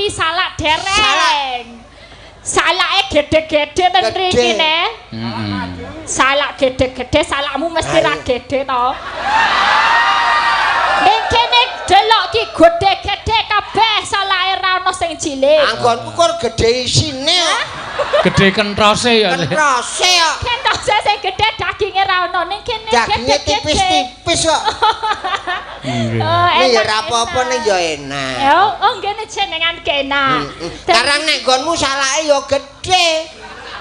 Ngerahupi salak dereng. Salake gede-gede ten mriki ne. Heeh. Salak gede-gede, salakmu mesti ra gede to. Ning kene delok ki gede-gede kabeh, salake ra ono sing cilik. Anggonku kur gede isine kok. Gede kentose ya. Kentose kok. Kentose sing gede daginge ra ono, ning kene Daginge gede-gede. tipis-tipis kok. Oh, Nih ya enak, ora apa-apa enak. Nih ya enak. Ya, oh nggene jenengan kena. Karang nek nggonmu salake ya gede.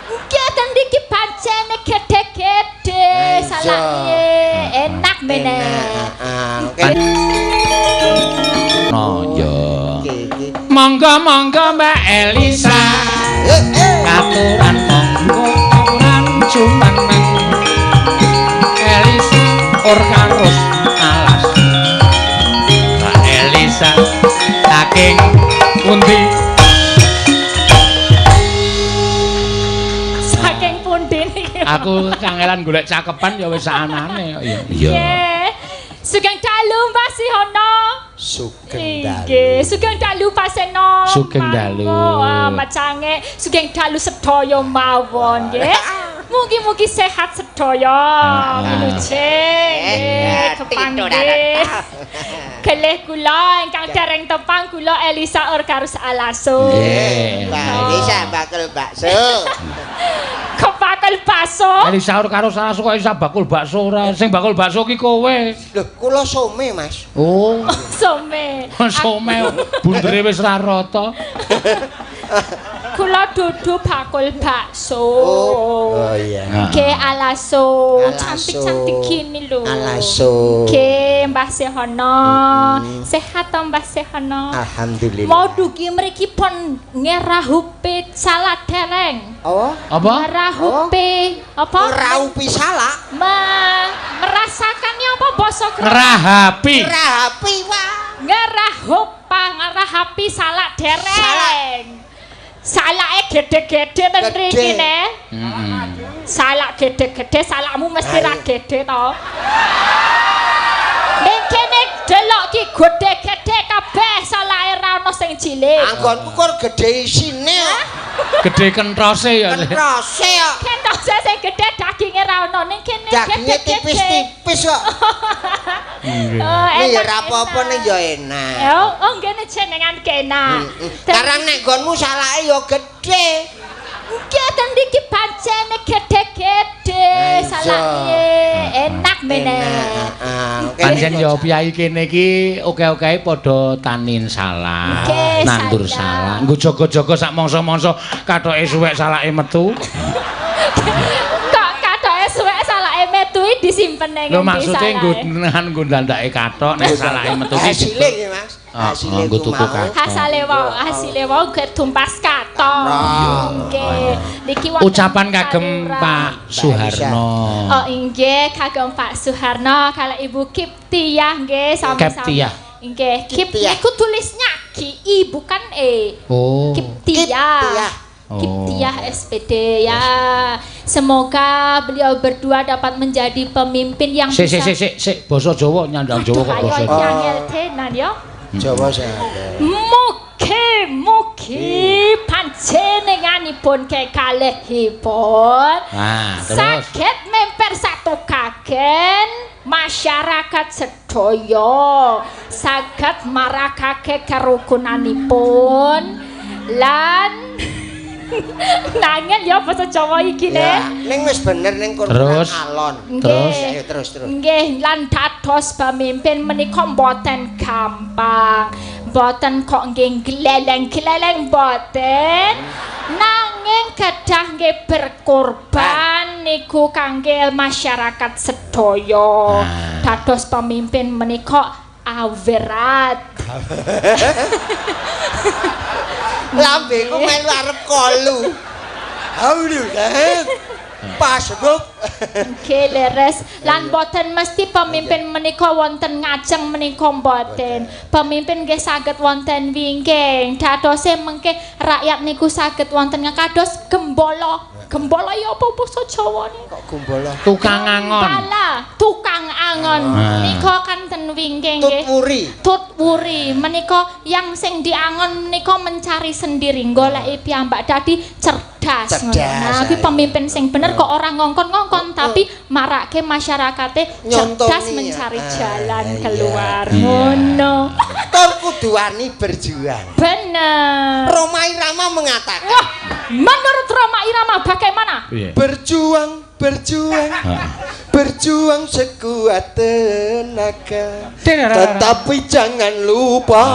Nggih, ten iki pancene gede-gede salake enak meneh. Enak. Heeh. Oke. Oh ya. Oke, iki. Monggo monggo Mbak Elisa. Eh, eh. Katuran monggo katuran jumeneng. Elisa Orkarus alas. Mbak Elisa saking pundi? Saking pundi niki? Aku kangelan golek cakepan ya wis anane kok ya. Iya. Nggih. Sugeng dalu Mbah Sihono. Sugeng dalu. Nggih, sugeng dalu Pak Seno. Sugeng dalu. Wah, macange sugeng dalu sedaya mawon nggih. Mugi-mugi sehat sedaya. Wilujeng nggih kepanggih. Kelih kula ingkang dereng tepang, kula Elisa Orkarus Alaso. Nggih. Mbak Elisa bakul bakso. Kok bakul bakso? Elisa Orkarus Alaso kok Elisa bakul bakso ora? Sing bakul bakso ki kowe. Lho, kula some, Mas. Oh. Some. Some bundere wis ra rata. Kula dudu bakul bakso. Oh iya. Oke, Alaso. Alaso. Cantik-cantik gini lho. Alaso. Oke, Mbah Sehono. Sehat to, Mbah Sehono? Alhamdulillah. Mau dugi mriki pun ngerahupe salak dereng. Oh, Apa? Ngerahupe apa? Ngraupi salak. Merasakannya apa basa Kromo? Ngrahapi. Ngrahapi wah. Ngerahupa, ngerahapi salak dereng. Salake gede-gede ten mriki ne. Heeh. Salak gede-gede, salakmu mesti ra gede to. Ning kene delok ki gede-gede kabeh, salake ra ono sing cilik. Anggonku kur gede isine kok. Gede kentose ya. Kentose kok. Kentose sing gede daginge ra ono, ning kene Daginge gede-gede. tipis-tipis kok. Oh, Nih ya enak, ora apa-apa enak. Nih ya enak. Ya, oh nggene jenengan kena. Karang nek nggonmu salake ya gede. Nggih, ten iki pancene gede-gede salake enak meneh. Enak. Heeh. Oke. Pancen ya piyai kene iki oke-oke padha tanin salak, nandur salak. Salak. Nggo jaga-jaga sak mangsa-mangsa kathoke suwek salake metu. Kok kathoke suwek salake metu iki disimpen ning Lho ngendi maksude salake? nggo nggo ndandake kathok nek salake metu ki. Hasile nggih, Mas. Ah, Hasile ah, nggo ku tuku mau. kathok. Hasile wae ge tumpas kathok. Nggih. Niki wonten Ucapan kagem saluran. Pak Suharno. Oh inggih, kagem Pak Suharno kalau Ibu Kiptiah nggih sami-sami. Kiptiah. Nggih, Kip Kiptiah. niku tulisnya K I bukan E. Oh. Kiptiah. Kiptiah. Oh. Kiptiah SPD ya. Semoga beliau berdua dapat menjadi pemimpin yang Sik sik bisa sik sik sik basa Jawa, nyandang Jawa kok Aduh, basa ayo Jawa. angel tenan ya. Jawa sehat. Mugi mugi panjenenganipun kekalihipun Nah, terus. saged mempersatukaken masyarakat sedaya, saged marakake kerukunanipun lan nangel ya basa Jawa iki ne. Ya, ning wis bener ning kur Terus. alon. Terus. Ayo terus terus. Nggih, lan dados pemimpin menika mboten gampang. Mboten kok nggih gleleng-gleleng mboten. Nanging kedah nggih berkorban niku kangge masyarakat sedaya. Nah. Dados pemimpin menika awerat. Lambeku melu arep kolu. Alhamdulillah. Pas, Bub. Nggih leres, lan boten mesti pemimpin menika wonten ngajeng menika mboten. Pemimpin nggih saged wonten wingking. Dadose mengke rakyat niku saged wonten kados gembala. Gembala ya apa basa Jawane? Kok gembala? Tukang angon. Gembala, tukang angon. Ah. Nika kan ten wingking nggih. Tutwuri. Tutwuri menika yang sing diangon menika mencari sendiri, goleki piyambak, dadi cerdas. Cerdas, Nah, kuwi iya. pemimpin sing bener kok ora ngongkon-ngongkon, tapi marake masyarakate Nyontoni, cerdas mencari ah, jalan iya. keluar. Iya. Ngono. Tur kudu wani berjuang. Bener. Rhoma Irama mengatakan, Wah, menurut Rhoma Irama bagaimana? Piye? Berjuang, berjuang, Heeh. berjuang sekuat tenaga. Tetapi jangan lupa,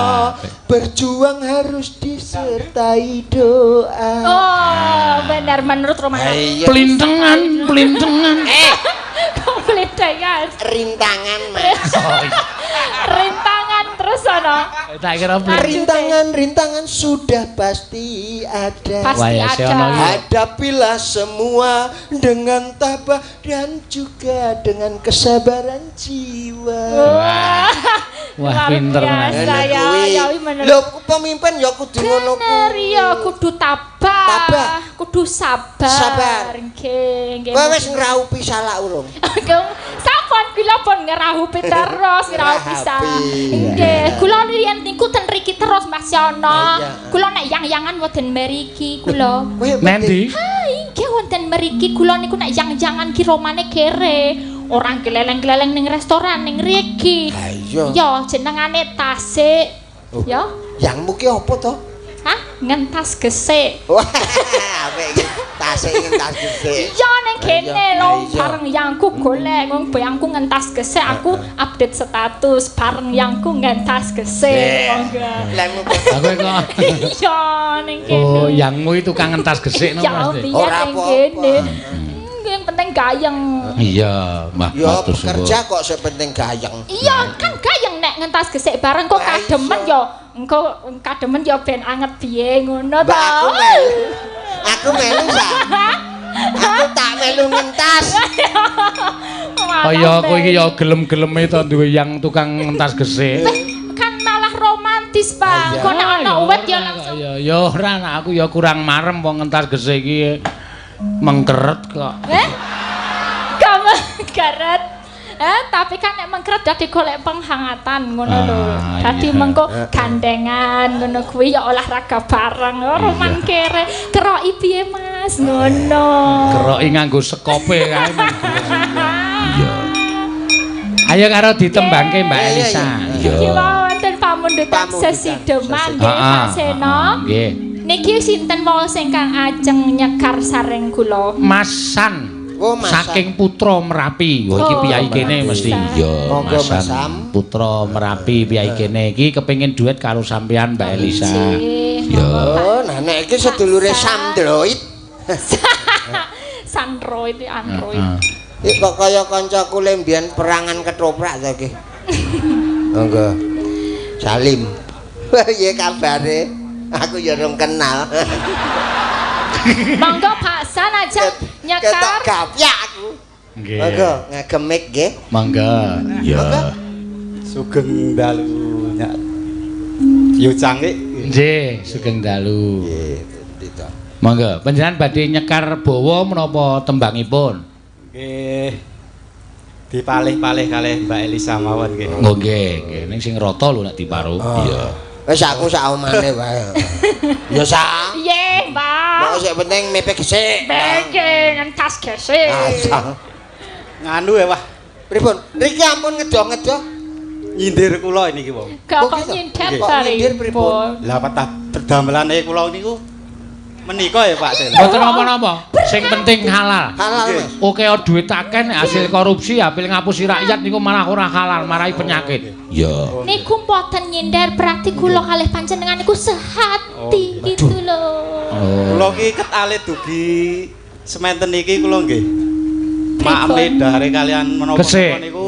berjuang harus disertai doa. Oh, benar menurut Rhoma Irama. Iya. Plintengan, plintengan. Eh, Kok plintengan? Rintangan, Mas. Oh, iya. Rintangan terus ana. Tak kira Rintangan, rintangan sudah pasti ada. Pasti Wah, ya, ada. saya ono iki. Hadapilah semua dengan tabah dan juga dengan kesabaran jiwa. Wah, Wah, luar pinter tenan. biasa ya, ya wi bener. Lho, pemimpin ya kudu ngono Bener kuwi. ya, kudu tabah, Tabah. Kudu sabar. Sabar. Nggih, nggih. Kowe wis ngraupi salak urung? Sampun kula pun ngrahupi terus, ngrahupi sa. Ngrahupi. Nggih, kula riyen niku ten riki terus, Mas Yono. Iya. Kula nek yang-yangan wonten mriki kula. Kowe Nendi? Ha, inggih wonten mriki kula niku nek yang-yangan ki romane kere. Orang geleleng-geleleng ning restoran ning riki. Ha iya. Ya, jenengane Tasik. Oh. Ya. Yangmu ki apa to? Hah? Ngentas gesik. Wah, apik iki. Tasik ngentas gesik. Iya ning kene Iya, lho iya. bareng yangku golek wong bayangku ngentas gesik, aku update status bareng yangku ngentas gesik. Monggo. Lemu kok Aku kok. Iya ning kene. Oh, yangmu itu tukang ngentas gesik no Ya Mas. piye Ora ning apa-apa. kene. Yang penting gayeng. Iya, Mbah Ya matur suwun. bekerja kok sing penting gayeng. Iya kan gayeng nek ngentas gesik bareng kok Lah, kademen iya. ya engko kademen ya ben anget piye ngono Mbak to. aku melu. Aku melu sa. Aku tak melu ngentas. Kaya kowe iki ya gelem-geleme to duwe yang tukang ngentas gesik. Kan malah romantis, Bang. Iya. Kok nek ana Ya uwet ya ora, langsung. Ya ya ora nek aku ya kurang marem wong ngentas gesik iki mengkeret kok. Eh? Kamu karet. Eh, tapi kan nek mengkeret dadi golek penghangatan ngono lho. Ah, Dadi iya. mengko gandengan ngono kuwi ya olahraga bareng. Oh, roman kere. Keroki piye, Mas? Ngono. Keroki nganggo sekope kae. Iya. Ayo karo ditembangke Mbak Iya, iya, Elisa. iya. Iki wonten pamundutan Pamundutan sesideman nggih Pak Seno. Nggih. Niki sinten wau sing kang ajeng nyekar sareng kula? Mas San. Oh, Mas San. Saking Putra Merapi. Wah iki Oh, piyai kene Mas mesti. San. Iya, Monggo, Mas Mas San. Sam. Putra Merapi piyai kene iki kepengin duet karo sampean Mbak Elisa. Nggih, Iya. monggo, Pak. Oh, nah nek iki sedulure Sam. Samdroid. Sandroid, Android. Heeh. Iki kok kaya kancaku le mbiyen perangan ketoprak to iki. Monggo. Salim. Wah, piye kabare? Aku ya rong kenal. Monggo Pak San ajeng Ketok nyekar. gapyak aku. Nggih. Monggo ngagem mic nggih. Monggo. Iya. Sugeng dalu nyak. Yu Cangik. Nggih, sugeng dalu. Nggih, Tito. Monggo, panjenengan badhe nyekar bawa menapa tembangipun? Nggih. Dipalih-palih kalih Mbak Elisa mawon nggih. Oh nggih, nggih ning sing rata lho nek diparuh. Iya. Wis aku sak omane wae. Ya sak. Piye, Mbak? Pokoke sing penting mepe gesik. Pengen ngentas gesik. Asal. Nganu ya wah, Pripun? Riki ampun ngedoh-ngedoh. Nyindir kula niki wong. Gak Kok kok gitu? nyindir Kok nyindir pripun? Lah petah perdamelane kula niku menika ya Pak Seno. Mboten napa-napa, sing penting halal. Halal, Nggih. Mas. Oke duit akeh nek hasil korupsi, hasil ngapusi rakyat niku malah ora halal, marai penyakit. Iya. Niku mboten nyindir, berarti kula kalih panjenengan niku sehati gitu lho. Oh. Kula ki ket alit dugi sementen niki kula nggih. Maeme dahare kalian menapa Gesik. niku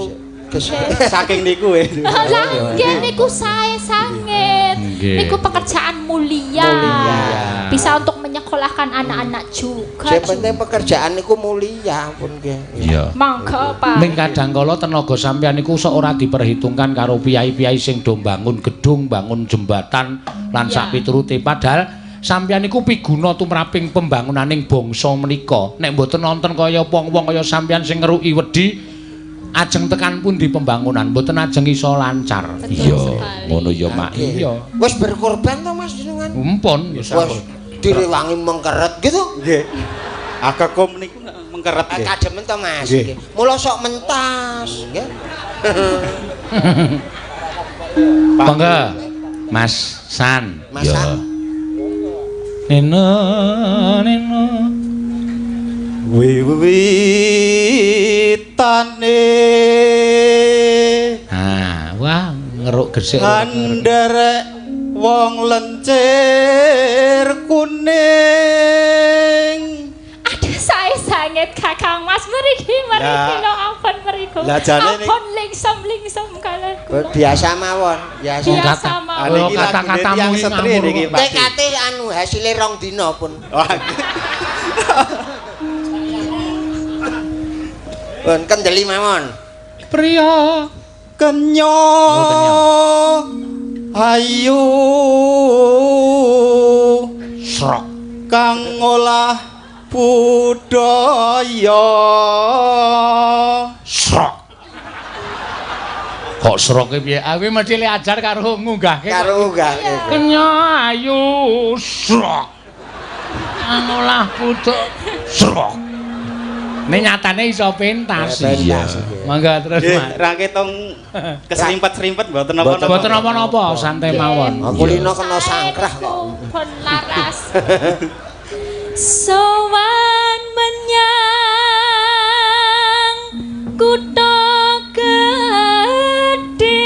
Gesik. saking niku eh. Lah nggih niku sae sanget. Nggih. Niku pekerjaan mulia. Mulia. Bisa untuk menyekolahkan anak-anak juga. Sing penting pekerjaan niku mulia pun nggih. Iya. Monggo, Pak. Ning kadang kala tenaga sampeyan niku sok ora diperhitungkan karo piyai-piyai sing do bangun gedung, bangun jembatan lan Iya. sak piturute, padahal Sampeyan niku piguna tumraping pembangunaning bangsa menika. Nek mboten nonton kaya wong-wong kaya sampeyan sing ngeruki wedi, ajeng tekan pundi pembangunan, mboten ajeng iso lancar. Iya, ngono ya, Mak. Iya. Wis berkorban to Mas jenengan? Mumpun ya sampun. Direwangi mengkeret gitu. Nggih. Akakom niku mengkeret nggih. Kademen to Mas nggih. Mula sok mentas nggih. Monggo Mas San. Mas San. Neno neno wiwitane. Ah, wah ngeruk gresik nderek wong lencir kuning. Aduh, sae sanget Kakang Mas mriki mriki lho ampun mriku. Ampun lingsem-lingsem kalih kula. Biasa mawon, biasa. Biasa mawon. Kata-katamu setri niki Pak. TKT anu hasile 2 dina pun. Pun kendeli mawon. Priya kenyo. Ayu srok kang ngolah budaya. Srok. Kok sroke piye? Aku mesti le ajar karo ngunggahke. Karo ngunggahke. Kenya ayu srok. Kang ngolah budaya srok. Nek nyatane iso pentas. Iya. Mangga terus, Mas. Ra ketong keserimpet-serimpet mboten napa-napa. Mboten napa-napa, santai mawon. Aku lino kena sangkrah kok. Pun laras. Sowan menyang kutha gedhe.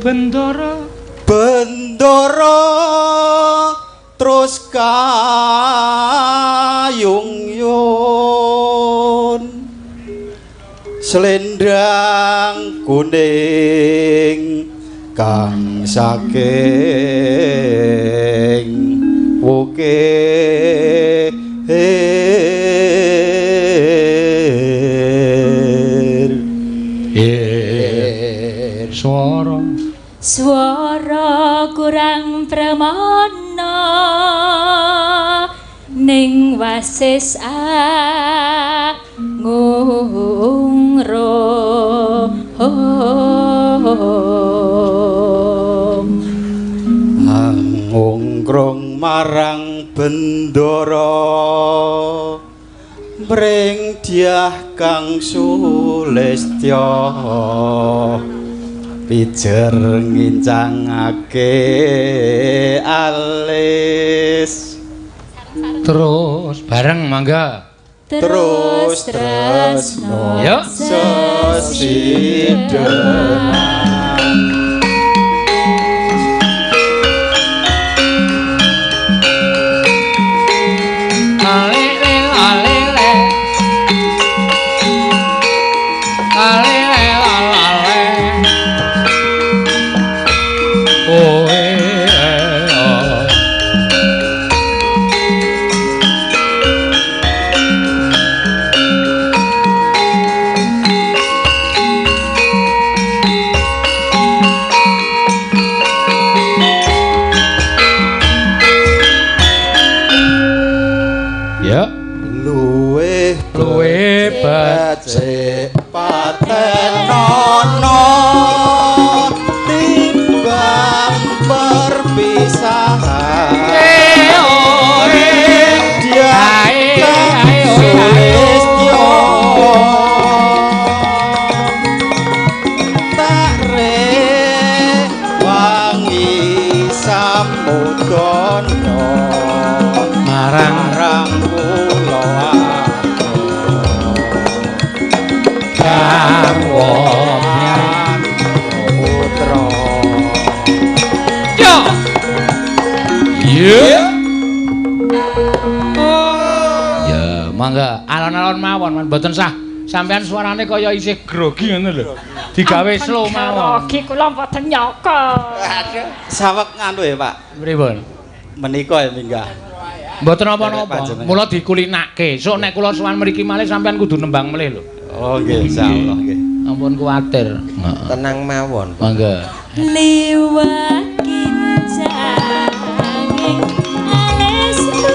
Bendara Bendara terus kayung yun selendang kuning kang saking wukir. Swara swara kurang pramana ning wasis angungro. Angungkrung marang bendara mring dyah kang sulistya pijer ngincangake alis. Terus bareng mangga. Terus tresno ya sesidenan. Becik patenono timbang perpisahan. Tak rewangi samudana marang kula. Putra. Yo. Iya. Ya, mangga alon-alon mawon, mboten sah. Sampeyan suarane kaya isih grogi ngono lho. Digawe slow mawon. Grogi kula mboten nyaka. Aduh. Sawek nganu ya, Pak. Pripun? Menika ya minggah. Mboten napa-napa. Mula dikulinake. Sok nek kula sowan mriki malih sampeyan kudu nembang melih lho. Oh nggih, insyaallah nggih. Ampun kuwatir. Heeh. Tenang mawon. Monggo. Liwat kincanging alisku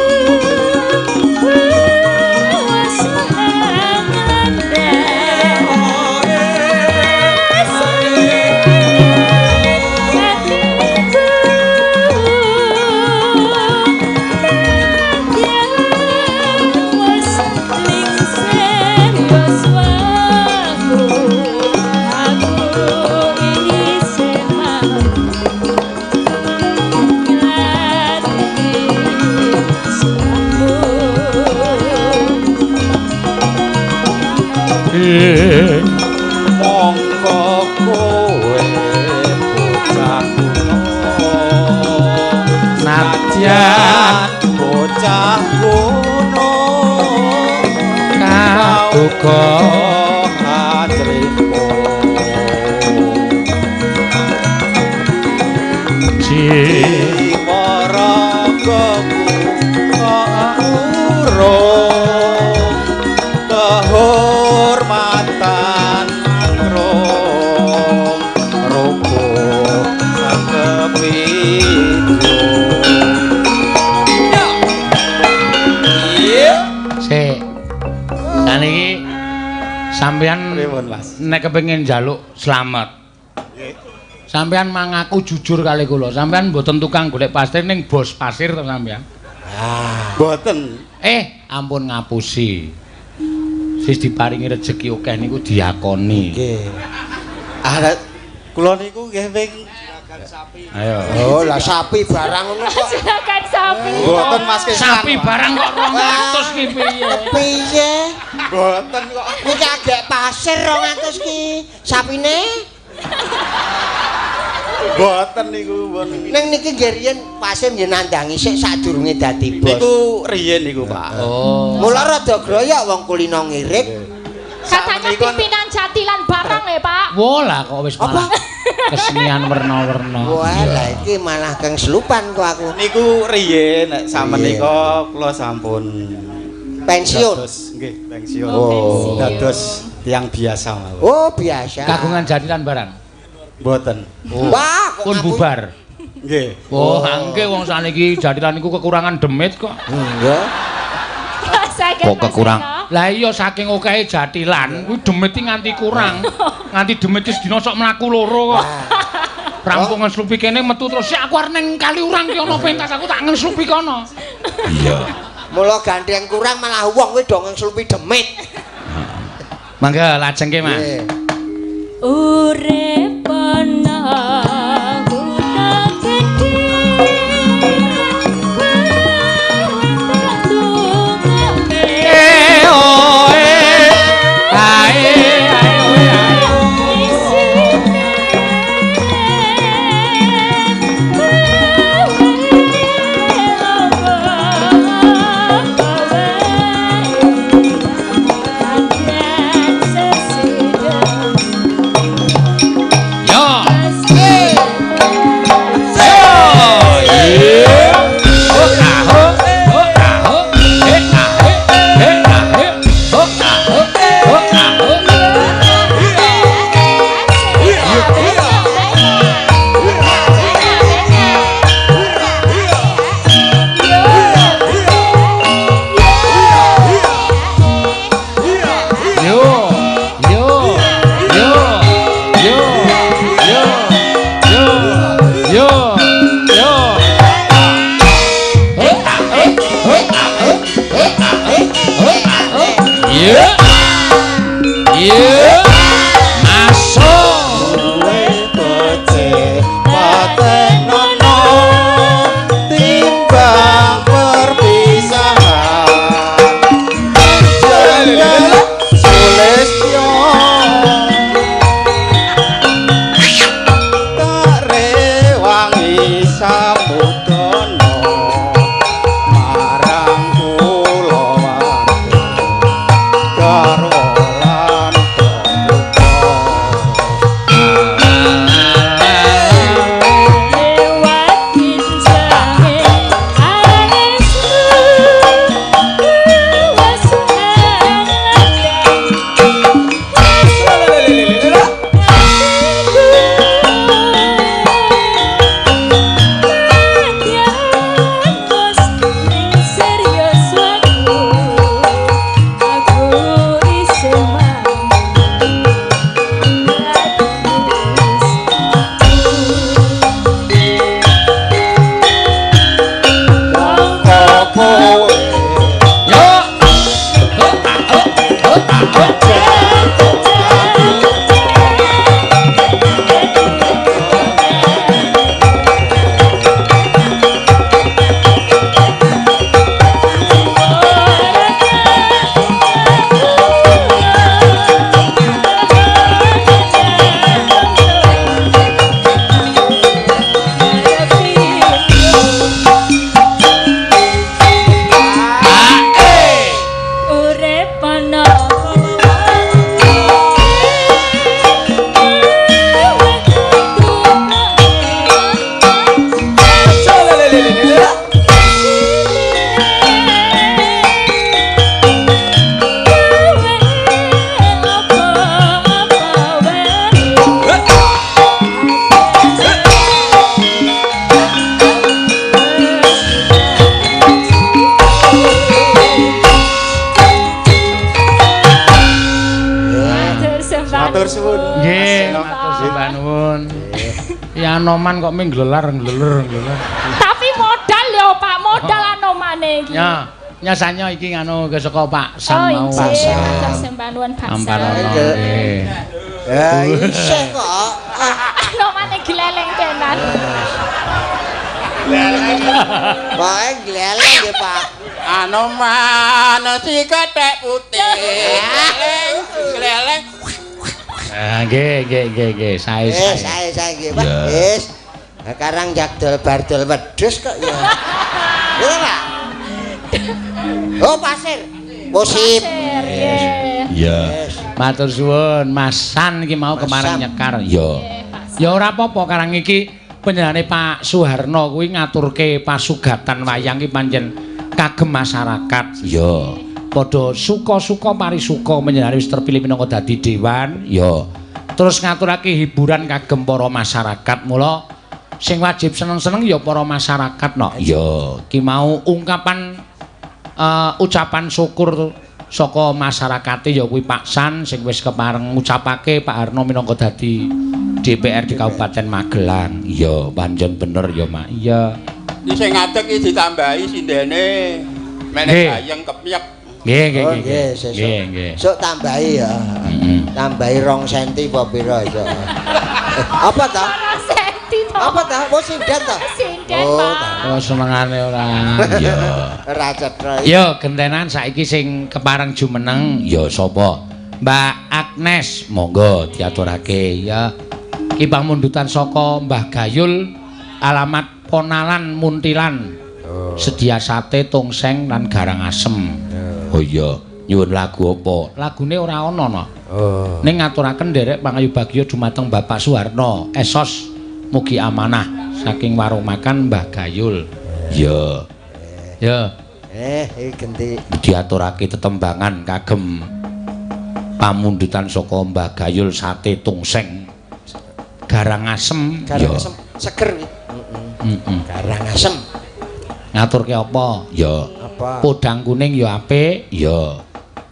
Mongko kowe bocah kuno, Nadyan bocah kuno, kaduka ajripo. Jiwaragaku kok urung kehormatan rong rukuh sakepitu. Sik. Saniki sampeyan Pripun, Mas? Nek kepengin njaluk slamet. Sampeyan mangaku jujur kali kula. Sampeyan mboten tukang golek pasir ning bos pasir to sampeyan? Ah. Mboten. Ampun ngapusi. Sis diparingi rejeki akeh niku diakoni. Nggih. Ah, kula niku nggih ping Ayo. Oh, lah sapi barang ngono kok. Silakan sapi. Mboten Mas Kesan. Sapi barang kok 200 ki piye? Piye? Mboten kok. Kuwi kagek pasir 200 ki. Sapine Mboten niku mboten. ning niki nggih riyen pasir nggih nandangi sik sadurunge dadi bos. Niku riyen niku, Pak. Oh. Mula rada groyok wong kulino ngirit. Katanya pimpinan jatilan barang ya, Pak. Wah lah kok wis malah kesenian werna-werna. Wah, lah iki malah keng selupan kok aku. Niku riyen nek samenika kula sampun Pensiun. dados nggih, pensiun. Oh, pensiun. Dados tiyang biasa mawon. Oh, biasa. Kagungan jatilan barang. Mboten. Wah, kok Pun ngaku- bubar. Nggih. Oh, angke wong saniki jatilan niku kekurangan demit kok. Enggak. Saged, Kok Mas kekurang? Eko? Lah iya saking okehe jatilan, kuwi demit iki nganti kurang. Nganti demit iki sedina sok mlaku loro kok. Rampung ngeslupi kene metu terus, "Sik aku arep ning Kaliurang ki ana pentas, aku tak ngeslupi kono." Iya. Mula gandeng kurang malah wong kuwi do ngeslupi demit. Mangga lajengke, Mas. Nggih. Urip ana kutha gedhe kowe tak dongake. Eh, oh, eh. Ae, ae, oe, ae. Isine kowe logo kowe kandan sesidhem. Yo. Yo, yo, yo, yo, yo, yo, yo, yo. Iya. Iya. Masuk. Kowe becik patenono timbang perpisahan. Jeneng Sulistyo tak rewangi samudana marang kula warga garwa lan Matur suwun. Nggih, matur sembah nuwun. Ya Anoman kok ming glelar gleler gleler. Tapi modal ya Pak, modal Anomane iki. Ya, nyasanya iki nganu saka Pak Sam mau. Oh, nggih, matur sembah nuwun Pak Sam. Nggih. Ya isih kok. Anomane gleleng tenan. Bae gleleng nggih Pak. Anoman si kethek putih. Gleleng, gleleng. Ah, nggih nggih nggih nggih, sae sae. Sae sae nggih Pak. Wis. Karang jagdol bardol wedhus kok ya. Iya Pak. Oh pasir. Musib. Iya. Matur suwun Mas San iki mau kemarin nyekar. Ya. Ya ora apa-apa karang iki panjenengane Pak Suharno kuwi ngaturke pasugatan wayang iki pancen kagem masyarakat. Ya. Padha suka-suka parisuka panjenengane wis terpilih minangka dadi dewan. Ya. Terus ngaturake hiburan kagem para masyarakat. Mula sing wajib seneng-seneng ya para masyarakat no. Ya, ki mau ungkapan ucapan syukur saka masyarakate ya kuwi Pak San sing wis kepareng ngucapake Pak Harno minangka dadi DPR di Kabupaten Magelang. Iya, pancen bener ya, Mak. Iya. Iki sing ngadeg iki ditambahi sindene meneh gayeng kepyek. Nggih, nggih, nggih. Nggih, nggih. Sok tambahi ya. Tambahi 2 senti apa pira iso. Apa ta? 2 senti to. Apa ta? Oh sinden ta? Sinden, Pak. Oh senengane ora. Iya. Ora cetha. Ya gentenan saiki sing kepareng jumeneng ya sapa? Mbak Agnes, monggo diaturake ya. Ki pamundutan saka Mbah Gayul alamat Ponalan Muntilan. Oh. Sedia sate tongseng lan garang asem. Oh iya, nyuwun lagu apa? Lagune ora ana no. Oh. Ning ngaturaken nderek pangayubagya dumateng Bapak Suharno, esos mugi amanah saking warung makan Mbah Gayul. Ya. Ya. Iki genti diaturake tetembangan kagem pamundutan saka Mbah Gayul sate tongseng garang asem. Garang asem seger iki. Heeh. Garang asem. Ngaturke apa? Ya. Apa? Podang kuning ya apik. Ya.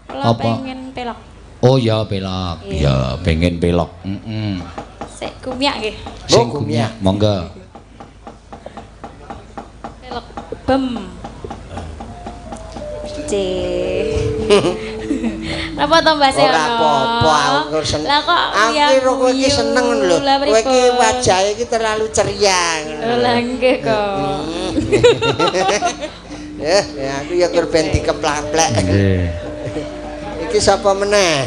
Apa? Pengen pelok. Oh ya pelok. Ya, pengen pelok. Heeh. Sik gumyak nggih. Sing gumyak, monggo. Pelok bem. C. Napa to Mbak Seno? Ora apa-apa aku seneng. Lah kok aku kowe iki seneng lho. Kowe iki wajahe iki terlalu ceria ngono. Lah nggih kok. Ya, aku ya kur ben dikeplak-plek. Nggih. Iki sapa meneh?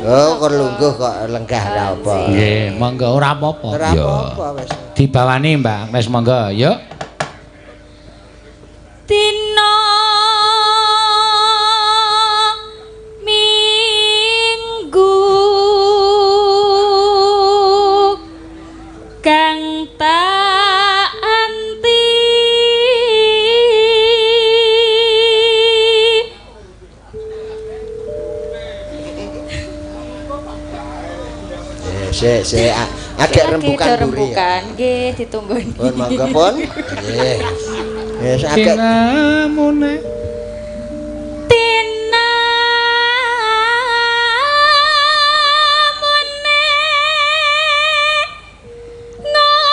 Oh, kur lungguh kok lenggah ra apa. Nggih, monggo ora apa-apa. Ora apa-apa wis. Dibawani Mbak Agnes monggo, yuk. Dina Minggu kang tak anti Sik sik agak rembukan duri. Rembukan nggih ditunggu. Pun monggo pun. Nggih. Wis agak tinamune tinamune ngoya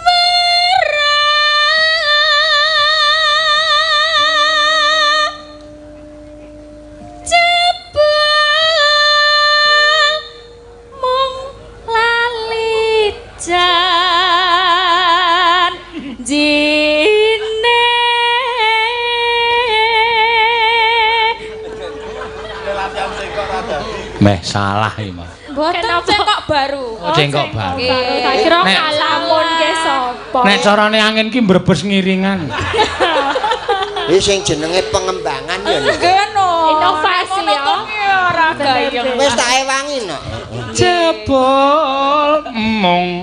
wera jebul mung lali jan jine. Meh salah iki mah. Mboten cengkok baru. Oh, cengkok baru. Tak kira ngalamun ke sapa. Nek carane angin ki mbrebes ngiringan. Iki sing jenenge pengembangan ya. Nggih no. Inovasi ya. Ora gayeng. Wis tak ewangi no. Jebol mung.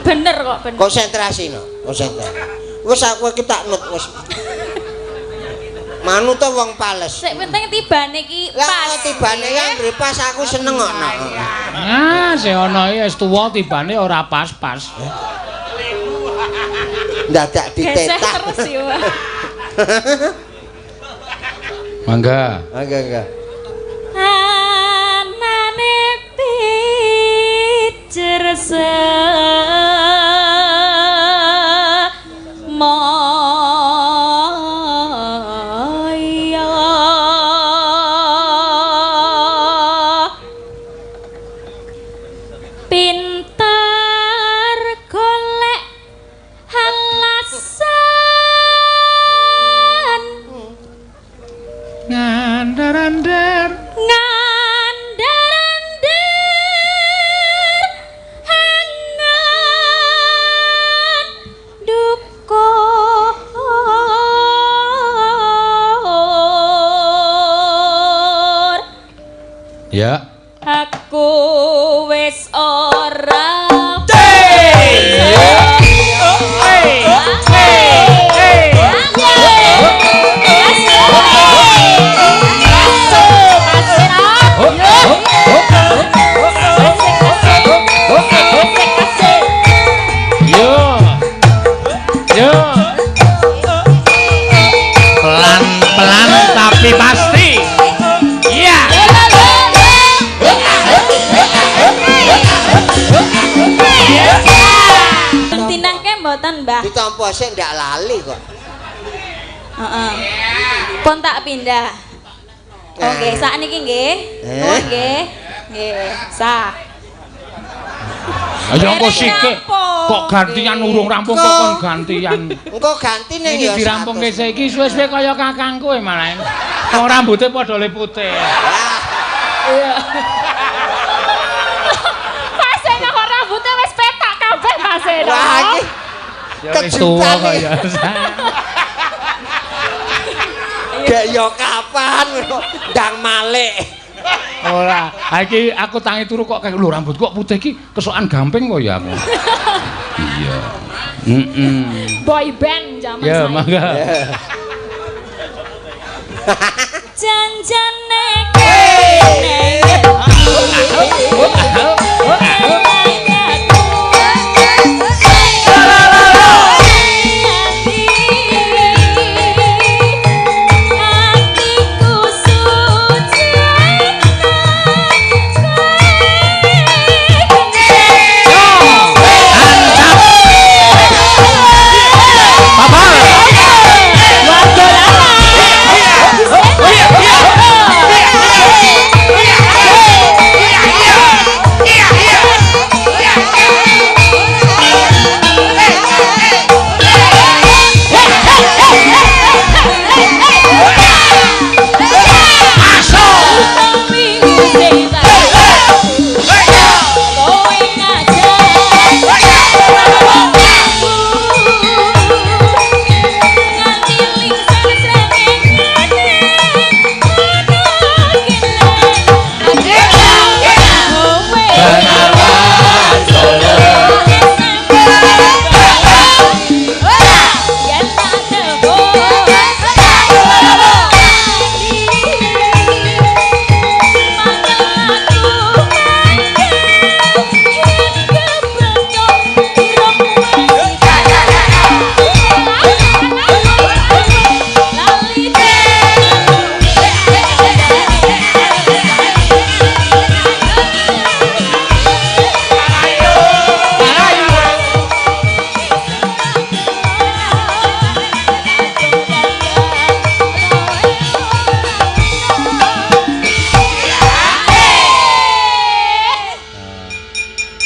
Bener kok bener. Konsentrasi no, konsentrasi. Wis aku iki tak nut wis. Manut to wong pales. Sik penting tibane iki pas. Lah tibane anggere pas aku seneng kok no. Ah, sing ana iki wis tuwa tibane ora pas-pas. Dadak Geseh ditetak. terus ya, Pak. Mangga. Mangga, mangga. Anane pijer semoyo pinter golek alasan Ngandar-andar. Ngandar-andar angan dukur. Ya. Aku wis ora Yo. Yo. Pelan-pelan tapi pasti. Iya. Tinahke mboten, Mbah? Ditampa sik ndak lali kok. Heeh. Pun tak pindah. Oke, sakniki nggih. Eh. Oh nggih. Nggih, sah. Ayo engko Dereng sike. rampung. Kok gantian urung rampung kok kon gantian. Engko ganti ning Iki ya. dirampungke 100. saiki suwe-suwe kaya kakangku e malah. Wong rambute padha le putih. Mas Eno kok rambutnya wis petak kabeh Mas Eno. Wah, iki Ya wis tuwa kejutan kaya. Gek yo kapan ndang malik. Ora, ha iki aku tangi turu kok kayak lho rambutku kok putih iki kesokan gamping kok ya aku. Iya. Heeh. Boy band zaman Ya, saiki. mangga. Janjane kene. Atiku suci.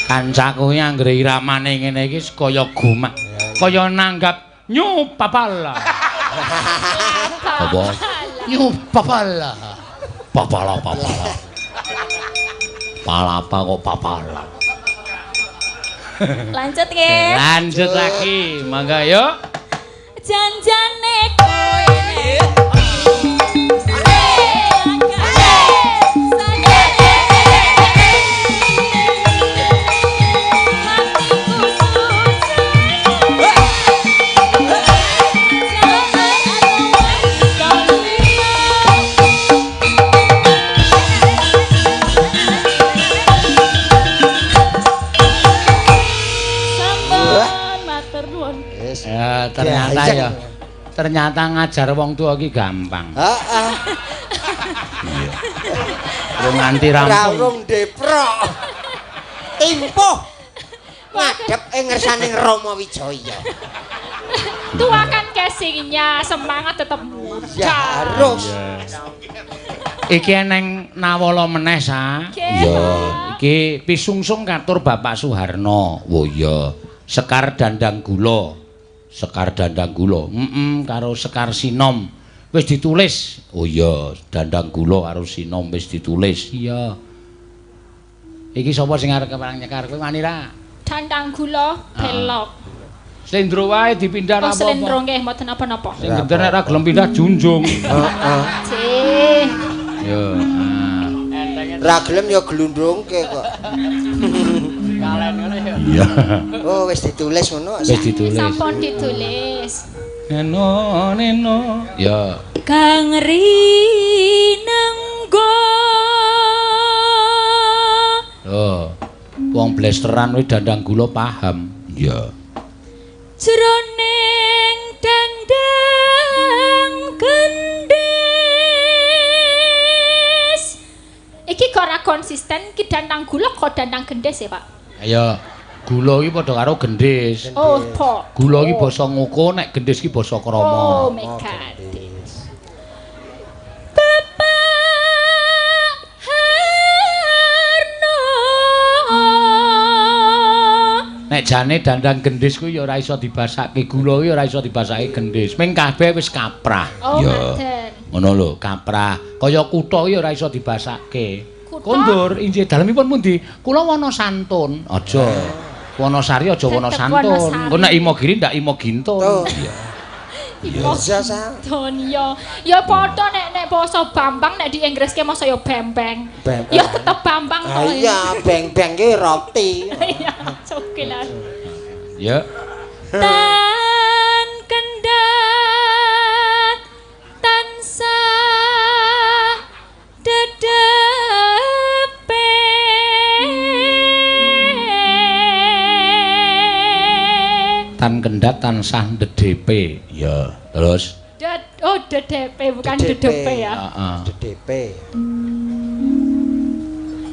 Kancaku iki anggere iramane ngene iki kaya gumak, kaya nanggap nyu papala. Apa? Nyu papala. Papala papala. Palapa kok papala. Lanjut nggih. Lanjut lagi, mangga yuk. Janjane kowe Matur nuwun. Wis. Ya, ternyata ya. Ternyata ngajar wong tua iki gampang. Heeh. Iya. Lu nganti rampung. Rawung deprok. Timpuh. Ngadep ing ngersane Rama Wijaya. Tua kan casingnya, semangat tetap muda. Ya harus. Iki eneng nawala meneh sa. Iya. Iki pisungsung katur Bapak Suharno. Oh iya. Sekar Dandang Gula. Sekar Dandang Gula. Heeh, karo Sekar Sinom. Wis ditulis. Oh iya, Dandang Gula karo Sinom wis ditulis. Iya. Iki sapa sing arep keparang nyekar kowe wani ra? Dandang Gula belok. Slendro wae dipindah Oh, ra slendro apa-apa. nggih mboten napa-napa. Sing gender nek ra gelem pindah junjung. Heeh. Cih. Yo. Ah. Ra gelem ya glundungke kok. Iya. Oh, wis ditulis ngono. Wis ditulis. Sampun ditulis. Neno neno. Ya. Kang rinenggo. Oh. Wong blesteran kuwi Dandang Gula paham. Iya. Jroning dandang gendis. Iki kok ora konsisten iki dandang gula kok dandang gendis ya, Pak? Ayo. Gula iki padha karo gendis. Oh, po. Gula iki basa ngoko, nek gendis iki basa krama. Oh my God. Bapak Harno. Nek jane dandang gendis kuwi ya ora iso dibasake gula kuwi ora iso dibasake gendis. Ming kabeh wis kaprah. Oh, ngaten. Ngono lho, kaprah. Kaya kutha kuwi ora iso dibasake. Kutha? Kondur injih dalemipun pundi? Kula Wonosantun. Aja. Wonosari aja Tetep Wonosantun. Wonosari. Engko nek Imogiri ndak Imogintun. Tuh. Iya. Imo Iya, sa. Don yo. Ya padha nek nek basa Bambang nek di Inggriske masa ya bembeng. Bembeng. Ya tetep Bambang Ah to. iya, beng-beng ki roti. Iya, oke lah. Ya. Tan kendhat tansah dedepe. Tan kendhat tansah ndedepe. Ya, terus Oh, dedepe bukan Dedepe. dedepe ya. heeh. DDP.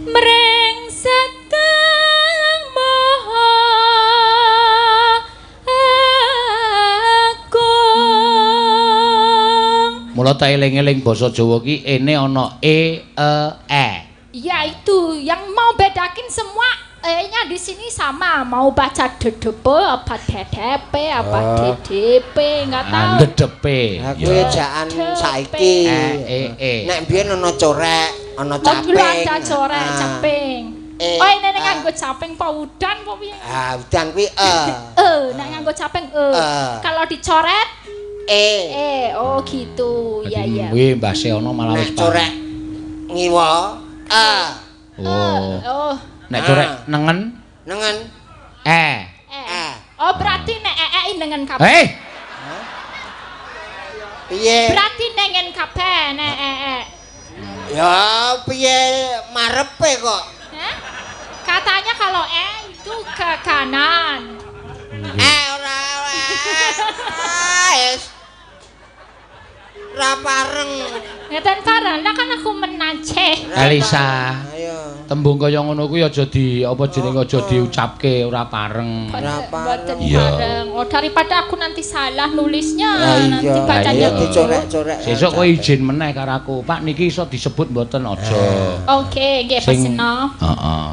Mrengsat kang maha agung. Mula ta eling-eling basa Jawa ki ene ana e e e. Ya itu yang mau bedakin semua E-nya di sini sama, mau baca dedepe apa DDP apa DDP nggak Ah, tahu. ndedepe. Aku ejaan saiki. E e e. Nek biyen ana corek, ana Oh, dulu caping. ada corek, Ah. caping. E, Oh, ini nek A. nganggo caping apa udan apa piye? Ah, udan kuwi e. E, nek nganggo caping e. E. Kalau dicoret E. E, oh gitu. Ya ya. Kuwi Mbah Seono malah wis Nek corek ngiwa e. Oh. Oh. Nek corek nengen Nengen e. E. E. Oh, berarti nek e e nengen kabeh. Hei, Piye? Berarti nengen kabeh nek e e. Ya piye marepe kok? Hah? Katanya kalau e itu ke kanan. Eh ora ora. Wis. Ora pareng. Ngeten pareng, lah kan aku menaceh. Elisa. Ayo. Tembung kaya ngono kuwi aja di apa jenenge aja diucapke ora pareng. Ora Mboten pareng. Iya. pareng. Oh, daripada aku nanti salah nulisnya, Lah nanti iya. bacanya Iya dicorek-corek. Sesuk kowe izin meneh karo aku. Pak niki iso disebut mboten aja. Oke, nggih Paseno. Heeh.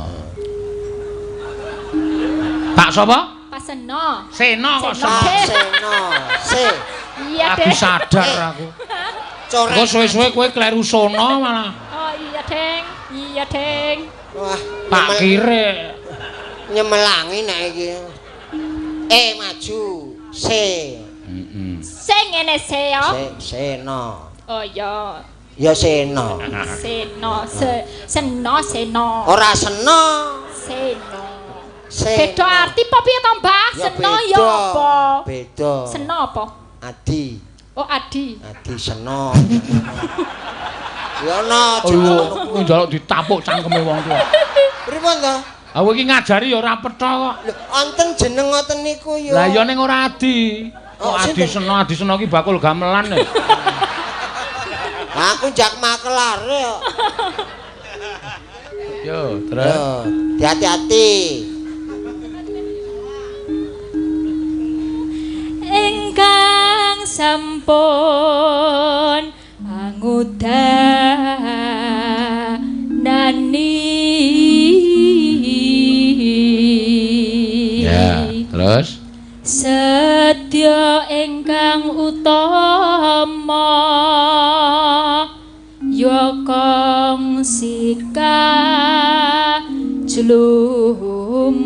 Pak sapa? Paseno. Seno kok Seno. seno. Pak Seno. Se. Iya Lagi deh. sadar aku. Corek. Engko suwe-suwe kowe kleru sono malah. Oh iya, Deng. Iya, Deng. Wah, Pak kire. nyemelangi nek iki. E maju. C. Heeh. Sing ngene se yo. Se Seno. Oh iya. Ya Seno. Seno, se, seno, seno. Ora seno. Seno. Seno. Beda arti apa piye to, Mbah? Ya Seno beda. ya apa? Beda. Seno apa? Adi. Oh, Adi. Adi seno. Ya ana Oh, njaluk ditapuk cangkeme wong tuwa. Pripun to? Aku iki ngajari ya ora petha kok. Lho, wonten jeneng ngoten niku ya. Lah ya ning ora Adi. Kok Oh, Adi sinten? Seno, Adi Seno ki bakul gamelan e. Aku jak makelare kok. Yo, terus. Yo, hati-hati. Ingkang sampun angudanani. Ya, terus. Sedya ingkang utama ya kongsika jlumprung.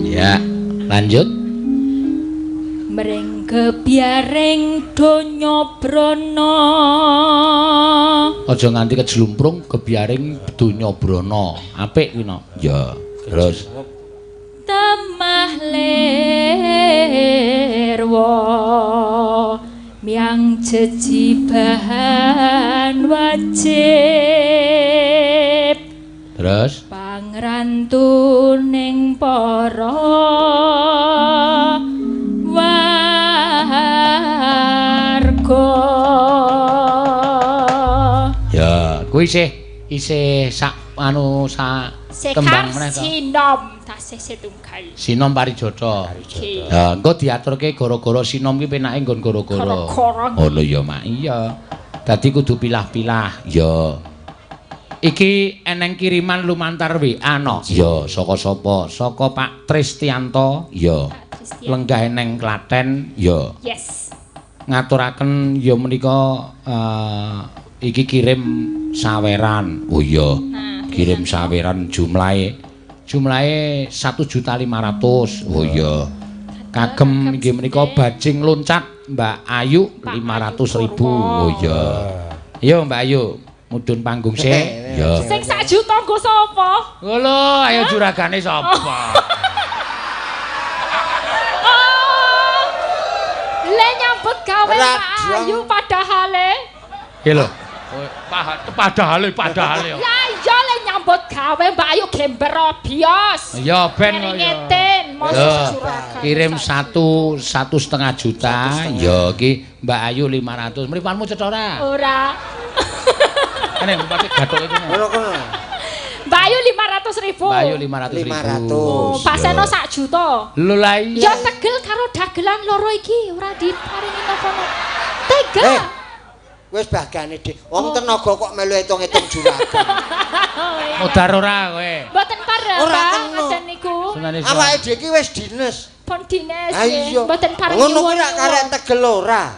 Ya, lanjut. Mring gebyaring donya brana. Aja nganti kejlumprung gebyaring donya brana. Apik kuwi no. Ya, terus. Temah lirwa miang jejibahan wajib. Terus pangrantuning para warga. Ya, kuwi isih sak anu sak tembang meneh to. Sinom tasih setunggal. Sinom Parijata. Ya, engko diaturke gara-gara sinom ki penake nggon gara-gara. Ngono ya, Mak. Iya. Dadi kudu pilah-pilah. Ya. Iki eneng kiriman lumantar WA no. Ya, saka sapa? Saka Pak Tristianto. Ya. Lenggah eneng Klaten. Ya. Yes. Ngaturaken ya menika iki kirim saweran. Oh iya. Nah, kirim saweran jumlahe 1.500.000. Oh iya. Kagem inggih menika bajing loncat Mbak Ayu 500.000. Oh iya. Yo Mbak Ayu, mudhun panggung sik. Ya. Sing sak juta nggo sapa? Lho, ayo juragane sapa? Oh. Le nyambut gawe Mbak Ayu padahale. Iki lho. Padahale. Lah iya le nyambut gawe Mbak Ayu gember bios. Ya ben kok ya. Kirim 1,5 juta. Ya iki Mbak Ayu 500. Mripanmu cetha ora? Ora. Kene bupati gathuke kene. Ngono kono. Mbak Ayu 500.000. Mbak Ayu 500.000. Oh, Pak Seno sak juta. Lho lah iya. Ya tegel karo dagelan loro iki ora diparingi napa-napa. Tega. Wis bagane Dik. Wong tenaga kok melu hitung-hitung juragan. Modar ora kowe? Mboten pareng, Pak. Ngoten niku. Awake dhewe iki wis dines. Pun dines. Mboten pareng. Ngono kuwi rak karek tegel ora.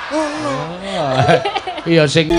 Ngono. Iya sing